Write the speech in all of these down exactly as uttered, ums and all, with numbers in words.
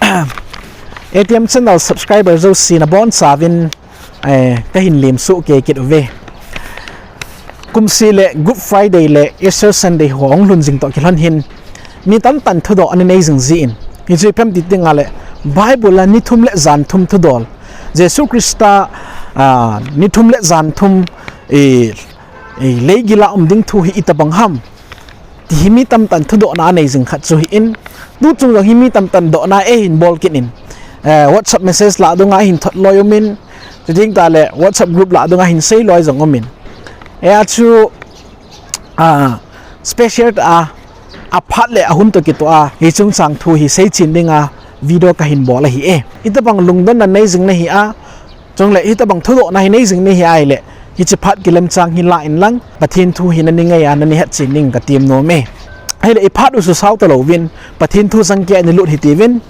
A T M channel subscriber jouse nabonchauvin, eh, kahin lemsoh kei kit uve. Kumse le Good Friday le Easter Sunday ho ahung lhun jing toh kilhon hin, mi tamtah in thudoh ana nei jing jin, hichu ipi ham ti teng le, Bible a ni thum le jan thum thudol, Jesu Christa, ah, ni thum le jan thum, eh, eh, leigil a um ding thu hi itobang ham ti hi mi tamtah in thudohna anei jing khat chu ahin, tuchung jong hi mi tamtah in dohna eihin bol kit in, eh, WhatsApp message lah dunga ahin thot loi umin, chuteng tale WhatsApp group lah dunga ahin sei loi jong umin. Hijeh chun, ah, special tah a, aphat le ahun toh kitoh a, hiche chungchang thu hi seichen dinga video kahin bol ahi e. Hitobang lungdonna nei jing nahi a, chule hitobang thudohna hi nei jing nahi ahile, hiche phat kilemchang hi la inlang, Pathen thu hi nani ngaiya nani hetchen ding katem nom e. Ahile iphat u chu sao talouvin, Pathen thu chang keiya nalut hitiuvin,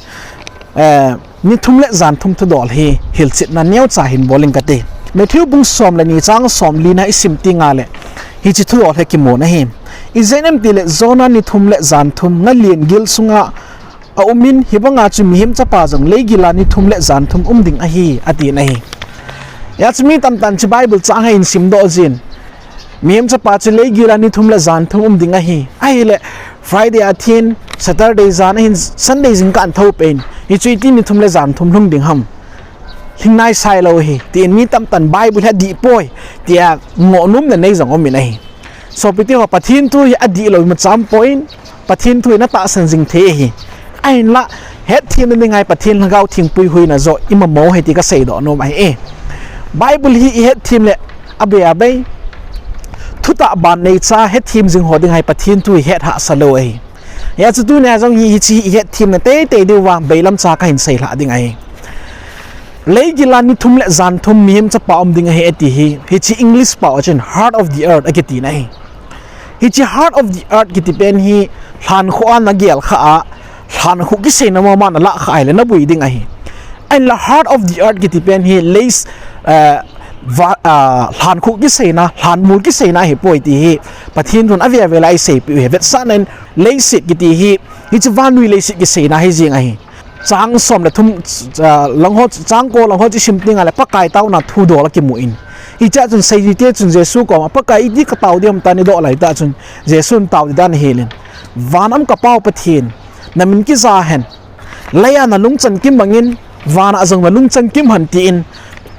eh, ni thum le jan thum thudol hi hilchetna neocha hin bol inge kati. Matthew bung som le ni chang somli na isim teng le, hiche thudol hi kimu ahi. Ijeh inem itile Jonah ni thum le jan thum nga lien gil sunga aumin, hibanga chu Mihem Chapa jong leigil a ni thum le jan thum um ding ahi, ati ahi. Hijeh chun mi tamtah in hiche Bible chang hi ahin simdoh jin, Mihem Chapa chu leigil a ni thum le jan thum um ding ahi. Ahile Friday a thin, Saturday jan ahin, Sunday jingkah in thou pen, hichu iti ni thum le jan thum lhung ding ham, lhingnai sailou ahi, tin mi tamtah in Bible hi adih poi tia ngoh nomna nei jong umin ahi. Sopite ho, Pathen thu hi adihlou imacha umpoi, Pathen thu hi natahsan jing thei ahi. Ahinla, hetthemna dinga hi Pathen Lhagao Theng puihuina joh imamo ahi ti kaseidoh nom ahi e. Bible hi ihetthem le abei abei, thutah ban neicha hetthem jing ho dinga hi Pathen thu hi het hahsa lou ahi. Hijeh chun tunia jong hi, hiche hi ihetthem na teitei diuva beilam cha kahin seilhah ding ahi. Leigil a ni thum le jan thum Mihem Chapa um ding ahi ati hi, hiche English pao a chun heart of the earth akiti ahi. Hiche heart of the earth kiti pen hi lhankhuh a nagel khah a, lhankhuh kiseina mama nalah khah ahile nabui ding ahi. Ahinla heart of the earth kiti pen hi lei, eh, va-, ah, lhankhuh kiseina, lhanmol kiseina ahipoi ti hi Pathen thun avel vel a eiseipeh u ahi. Vetsahnan leiset kiti hi, hiche vannoi leiset kiseina ahi jeng ahi. Chang som le thum, ah, lang ho, chang ko lang ho chu isim teng le Pakai taona thudol akimun. Hichea chun seijite chun Jesu koma, Pakai, iti katao ding ham tia adoh laitah chun, Jesun tao ding dan ahilin, Van a um ka Pau Pathen, namin kija hen. Leiya nalungchan kim bangin, vana jong nalungchan kim hen tin,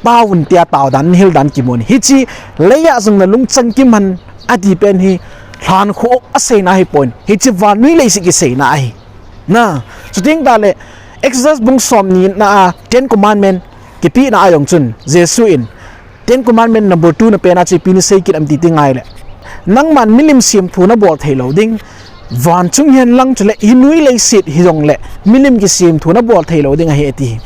taovun tia tao dan ahil dan kimun. Hiche leiya jong nalungchan kim hen ati pen hi, lhankhuh aseina ahipon. Hiche vannoi leiset kiseina ahi. Na, chuteng tale, Exodus bung somni na a Ten Commandment kipehna a jong chun, Jesu in, Ten Commandment number two na pen a chu ipi nasei kit ham ti teng le, nangman milim semthu nabol theilou ding, van chung hihen lang chule hinoi leiset hijongle milim kisemthu nabol theilou ding ahi ati.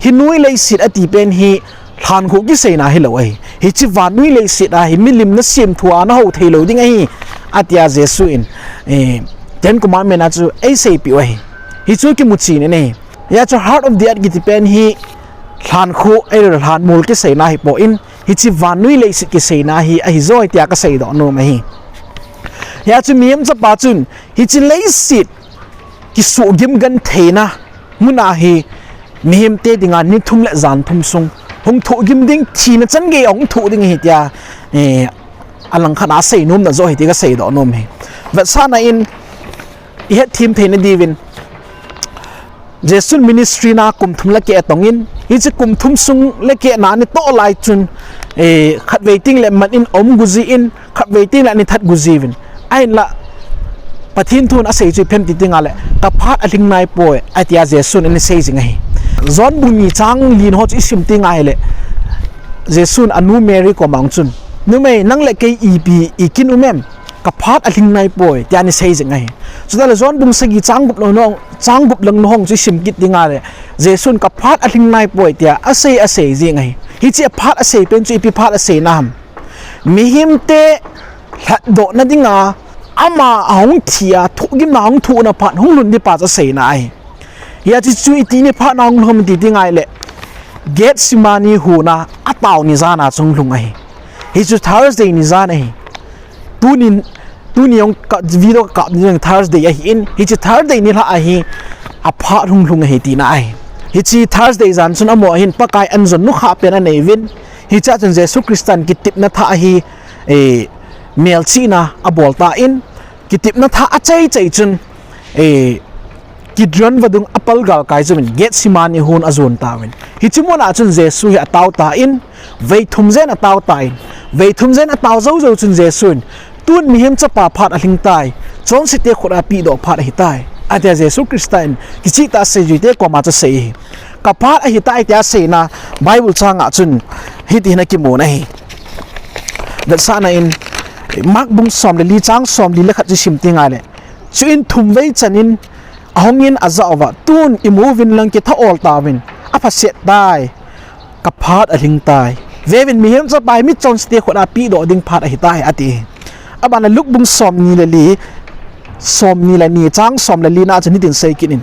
Hinoi leiset ati pen hi lhankhuh kiseina hilou ahi. Hiche vannoi leiset a hi milim nasemthu a nahou theilou ding ahi, atia Jesu in, eh, Ten Commandment a chu eiseipeh u ahi. Hichu kimuchen in ahi. Hijeh chun heart of the earth kiti pen hi lhankhuh, eh, lhanmol kiseina ahipon, hiche vannoi leiset kiseina hi ahi joi tia kaseidoh nom ahi. Hijeh chun Mihem Chapa chun hiche leiset kisuhgim gentheina muna hi mihemte dinga ni thum le jan thum sung hung thohgim ding, thina chan geiya hung thoh ding ahi tia, eh, alangkhat a asei nomna joh ahi ti kaseidoh nom ahi. Vetsahna in, ihetthem theina diuvin, Jesun ministry na kum thum le keh atongin, hiche kum thum sung le keh na ani toh lai chun, eh, khatvei teng le man in aum gu jin, khatvei teng le ani that gu jiuvin. Ahinla, Pathen thun asei chu ipi ham ti teng le, ka phat alhing naipoi, atia Jesun ana sei jing ahi. John bung ni chang li na ho chu isim teng le, Jesun anu Mary koma chun, Numei, nang le kei ipi ikin um em? Ka phat alhing naipoi, tia ana sei jing ahi. Chuteng le John bung sagi chang gup lang na ho, chang gup lang na ho chu isim kit teng le, Jesun ka phat alhing naipoi, tia asei, asei jing ahi. Hiche aphat asei pen chu ipi phat aseina ham? Mihemte lhatdohna dinga, ama ahung thi a, thohgimna ahung thohna phat hung lhun ding pa chu aseina ahi. Hijeh chun iti ni phat na hung lhung ham ti teng le, Gethsemane hon a atao ni jan a chu hung lhung ahi. Hichu Thursday ni jan ahi. Tuni, tuni jong ka video kakap ni jong Thursday ahin, hiche Thursday nilhah a hi aphat hung lhung ahi tina ahi. Hiche Thursday jan chun amaho hin Pakai anjon nukhah pen anei uvin. Hichea chun Jesu Christa in kitepna thah hi, eh, melchihna abol tan, kitepna thah achai chai chun, eh, Kidron vadung apal galkai uvin Gethsemane hon ajon tauvin. Hiche muna chun Jesu hi atao tan, vei thum jen atao tan, vei thum jen atao jou jou chun Jesu in, "Tun mihem chapa phat alhing tai, chonsete khut a pehdoh phat ahitai," atia Jesu Christa in kichehtah a aseijuite koma chu asei ahi. Ka phat ahitai tia aseina Bible chang a chun hiti hin akimun ahi. Vetsahna in, Mark bung som le li chang som li le khat chu sim teng ahile, chuin thum vei chan in ahung in ajah uva, "Tun imu uvin lang kitha ol tauvin, aphaset tai, ka phat alhing tai. Veuvin, mihem chapa hi michonsete khut a pehdoh ding phat ahitai," ati. Abana Luke bung som ni le li, som ni le ni chang som le li na chun hitin asei kit in,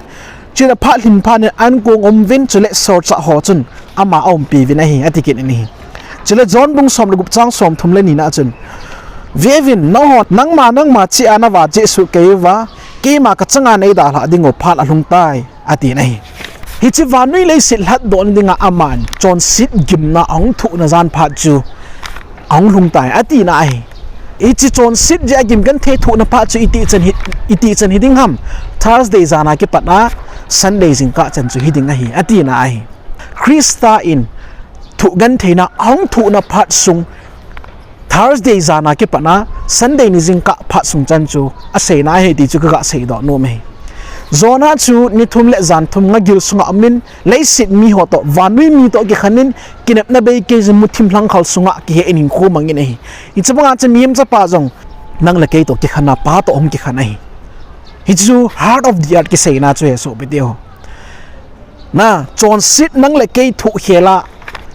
"Chule phat lhin phat in ankong um uvin, chule solchah ho chun ama aumpi uvin ahi," ati kit in ahi. Chule John bung som le gup chang som thum le ni na chun, "Veuvin, nangho, nangma, nangma cheh a nava cheh suh kei uva, keima kachanga neidalhah diu phat alhung tai," atin ahi. Hiche vannoi leiset lhatdoh na dinga aman chonset gimna ahung thohna jan phat chu ahung lhung tai, atina ahi. Hiche chonset jeh a gim genthei thohna phat chu itih chan hi, itih chan hiding ham? Thursday jan a kipat a Sunday jingkah chan chu hiding ahi, atina ahi. Christa in thoh gentheina ahung thohna phat sung, Thursday jan a kipat a Sunday ni jingkah phat sung chan chu aseina ahi ti chu kaga seidoh nom e. Jonah chu ni thum le jan thum ngagil sunga umin, leiset miho toh, vannoi mi toh kikhen in, kinepna bei kei jin muthim lhangkhal sunga kihe in hinkho mangin ahi. Hiche banga chu mihem chapa jong nang le kei toh kikhen a, Pa toh ahung kikhen ahi. Hichu heart of the earth kiseina chu ahi, sopite ho. Na, chonset nang le kei thoh khel a,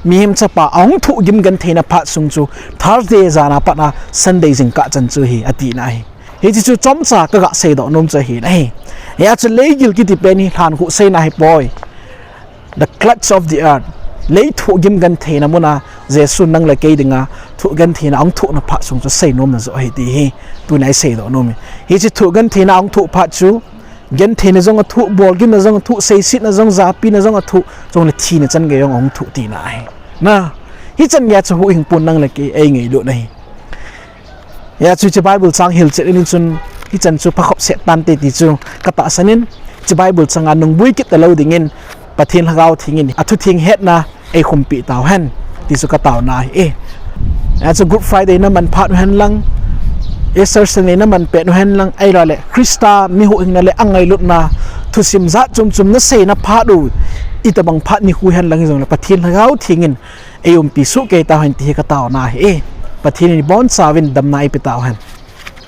mihem chapa ahung thoh gim gentheina phat sung chu Thursday jan a pat a Sunday jingkah chan chu ahi, atina ahi. Hiche chu chomcha kaga seidoh nom chu ahi nahi. Hia chu leigil kiti pen hi lhankhuh seina ahipoi. The clutch of the earth. Lei thoh gim gentheina muna Jesu nang le kei dinga thoh gentheina ahung thohna phat sung chu seinomna joh ahi ti hi tunia iseidoh nom e. Hiche thoh gentheina ahung thoh phat chu, gentheina jong athoh, bolgimna jong athoh, seisetna jong, japina jong athoh, chule thina chan gei jong ahung thoh tina ahi. Na, hichan geiya chu huhhingpun nang le kei eingailutna ahi. Hia chu hiche Bible chang hilchet in chun, hichan chu phakhop set tante ti chu katahsan in, hiche Bible changa nungboi kit talou dingin, Pathen Lhagao Theng in athutheng hetna eikhumpi tauhen ti chu kataona ahi. Hia chu Good Friday naman phat uhen lang, Easter Sunday naman pet uhen lang, ahilouleh Christa mi huhhingna le angailutna thusim jat chom chom naseina phat u, itobang phat nikho hen lang hijongle Pathen Lhagao Theng in eiumpi sohkei tauhen ti hi kataona ahi. Pathen in ibonchauvin damna eipe tauhen.